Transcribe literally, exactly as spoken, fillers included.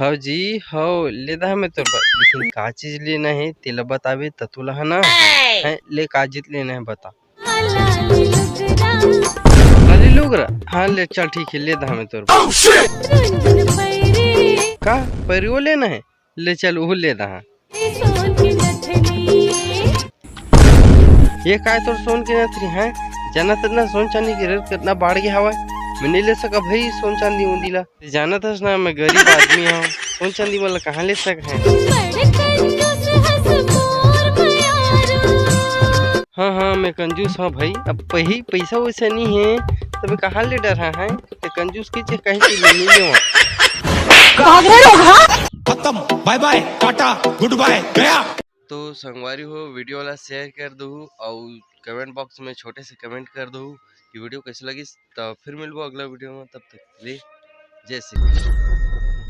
हव जी, हव, ले दहा मैं तोर बर, लेकिन का चीज लेना हे तेला बताबे त तोला ह ना। हैं, ले, का चीज लेना हे बता। ले लुगरा। हाँ, ले चल, ठीक हे, ले दहा मैं तोर बर। का पैरियो लेना हे? ले चल, उहू ले दहा। ये काय तोर सोन के नथरी हे? जानत हस ना सोन चांदी के रेट कितना बाढ़ गे हवय। मैं नइ ले सका भाई सोन चांदी उंदी ला। जानत हस ना मैं गरीब आदमी हंव, सोन चांदी वाला कहाँ ले सक हे? हाँ हाँ, मैं कंजूस हंव भाई, अब पही पैसा वैसा नइ हे, तबे कहाँ ले डरहा हे? ते कंजूस के चीज कहीं के लिए नइ लेवा। खत्म, bye bye, Tata, good bye, गया। तो संगवारी हो, वीडियो ला शेयर कर दहू और कमेंट बॉक्स में छोटे से कमेंट कर दहू कि वीडियो कैसे लगिस। तो फिर मिलबो अगला वीडियो में, तब तक के लिए जय श्री कृष्ण।